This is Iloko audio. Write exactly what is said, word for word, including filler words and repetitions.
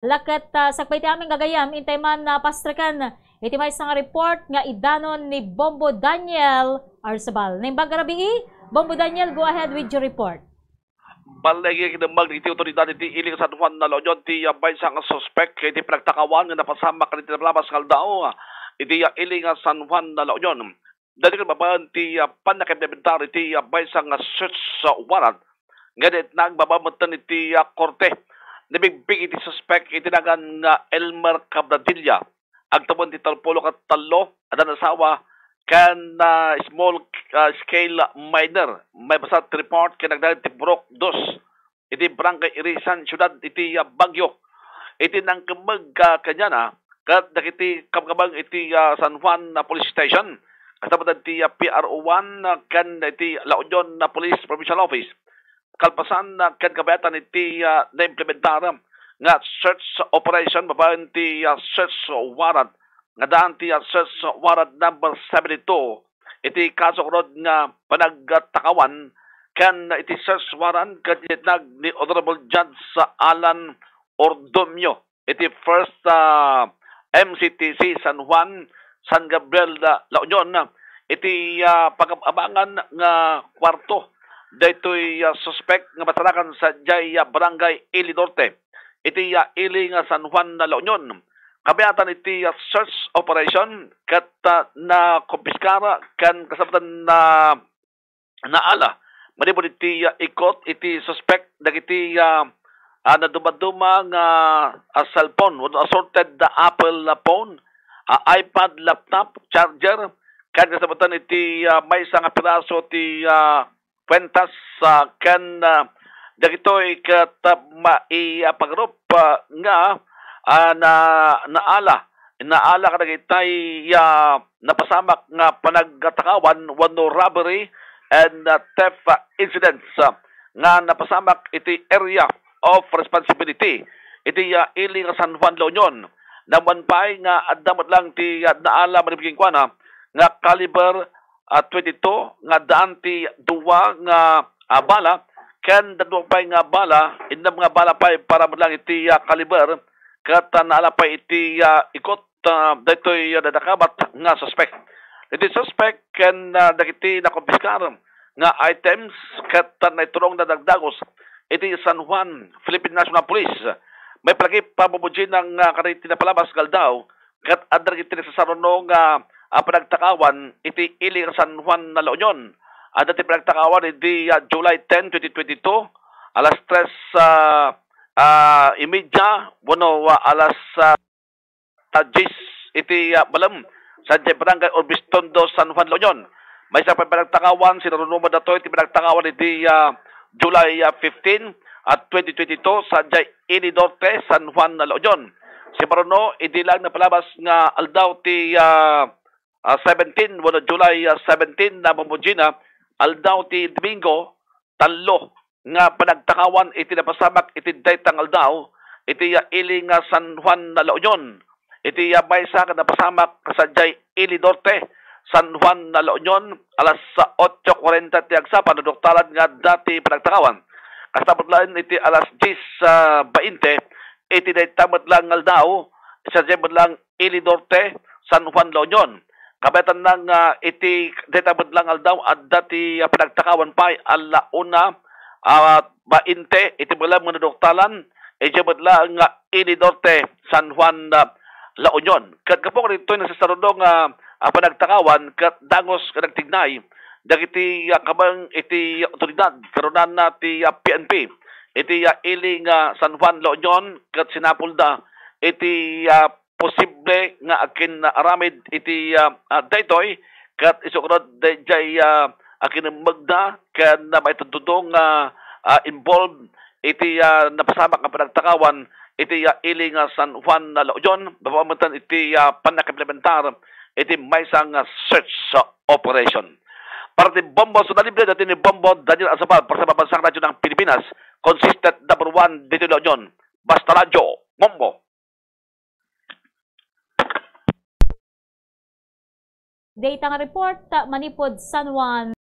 Laket, ah, sakbay ti amin gagayam, intay man, ah, pastreken iti maysa nga report nga idanon ni Bombo Daniel Arzabal. Naimbag a rabii, Bombo Daniel, go ahead with your report. Balligi kinemmeg iti otoridad iti ili nga San Juan na La Union ti, ah, maysa nga suspek iti pinagtakawan nga napasamak iti napalabas nga aldaw iti, ah, ili nga San Juan na La Union. Daytoy ket babaen ti, ah, pannakaimplementar iti, ah, maysa nga search, ah, warrant nga naitnag babaen metten iti, ah, korte. Nabigbig iti suspek iti nagan nga Elmer Cabradilla. Agtawen ti tallo ket tallo, adda asawa, ken, ah, small, ah, scale miner. Maibasa ti report ken nagdayag ti Purok Dos iti Barangay Irisan, Siudad iti, ah, Baguio. Iti nangkemmeg, ah, kaniana, ket dagiti kabkabeng iti, ah, San Juan, ah, Police Station, kasabay ti, ah, P R O one, ah, ken iti La Union, ah, Police Provincial Office. Kalpasan, ah, ken kabayatan iti, ah, naimplementar nga search operation babaen ti, ah, search warrant nga daan ti, ah, search warrant number seventy-two iti kaso rod nga panagtakawan ken iti search warrant ket initnag ni Honorable Judge Alan Ordomio iti First, ah, M C T C San Juan, San Gabriel, ah, La Union, iti, ah, pagab-abangan nga kuarto daytoy, ah, suspek nga masarakan sadiay, ah, Barangay Ili Norte, iti, ah, ili nga San Juan na La Union. Kabayatan iti, ah, search operation ket, ah, nakumpiskar ken kasabtan na naala manipud iti, ah, ikot iti suspek dagiti, ah, ah, nadumaduma nga, ah, cellphone wenno assorted, ah, Apple, ah, phone, ah, iPad, laptop, charger, ken kasabtan iti, ah, maysa nga piraso ti, ah, kwentas, ah, ken, ah, dagitoy ket, ah, maipagarop, ah, nga, ah, na, naala, naala kadagitay, ah, napasamak nga panagtakawan wenno robbery and, ah, theft, ah, incidents, ah, nga napasamak iti area of responsibility iti, ah, ili nga San Juan La Union. Naammuan pay nga adda met lang ti, ah, naala manipud kenkuana nga caliber, ah, twenty-two nga daan ti dua nga, ah, bala, ken dua pay nga bala, innem nga bala pay para met lang iti, ah, caliber, ket, ah, naala pay iti, ah, ikot, ah, daytoy, ah, nadakabat nga suspek. Iti suspek ken, ah, dagiti nakumpiskar nga items ket, ah, naiturongda dagdagos iti San Juan Philippine National Police. Maipalangipan, Bombo Gina, nga kadagiti napalabas nga aldaw, ket adda dagiti nagsasaruno nga, ah, panagtakawan iti ili nga San Juan na La Union. Adda ti panagtakawan idi, ah, July ten, twenty twenty-two, alas tres, ah, ah, imedya, wenno, ah, alas, ah, diyes iti, ah, malem, sadiay Barangay Orbistondo, San Juan, La Union. Maysa pay panagtakawan, sinaruno met daytoy ti panagtakawan idi, ah, July, ah, fifteen, ah, twenty twenty-two, sadiay Ili Norte, San Juan, La Union. Simaruno idi lang napalabas nga aldaw ti, ah, ah, seventeen, wenno July, ah, seventeen na, Bombo Gina, aldaw ti Domingo, tallo nga panagtakawan iti napasamak iti dayta nga aldaw iti, ah, ili nga San Juan na La Union. Iti, ah, maysa nga napasamak sadiay Ili Norte, San Juan na La Union, alas otso kuarenta ti agsapa, naduktalan nga adda ti panagtakawan. Kasta met laeng iti alas diyes, ah, bainte, iti dayta met lang nga aldaw, sadiay met lang Ili Norte, San Juan, La Union. Kabayatan lang nga iti dayta met lang aldaw, adda ti, ah, panagtakawan pay a la una, ah, bainte, iti malem nga naduktalan, idiay met lang nga Ili Norte, San Juan, ah, La Union. Ket gapu kadagitoy nasasaruno nga, ah, panagtakawan, ket dagos nga nagtignay dagiti, ah, kabeng iti otoridad, kanunana ti, ah, P N P, iti, ah, ili nga San Juan, La Union, ket sinapulda iti, ah, posible nga agkin-aramid iti, ah, ah, daytoy, ket isu rod daydiay, ah, akinemmegda ken, ah, maitudtudo nga, ah, involved iti, ah, napasamak nga panagtakawan iti, ah, ili nga San Juan, ah, La Union, babaen metten iti, ah, pannakaimplementar iti maysa nga search operation. Para ti Bombo Zona Libre, daytoy ni Bombo Daniel Arzabal, para sa Pambansang Radyo ng Pilipinas, consistent number one dito La Union. Basta Radyo, Bombo. Dayta nga report, manipud San Juan.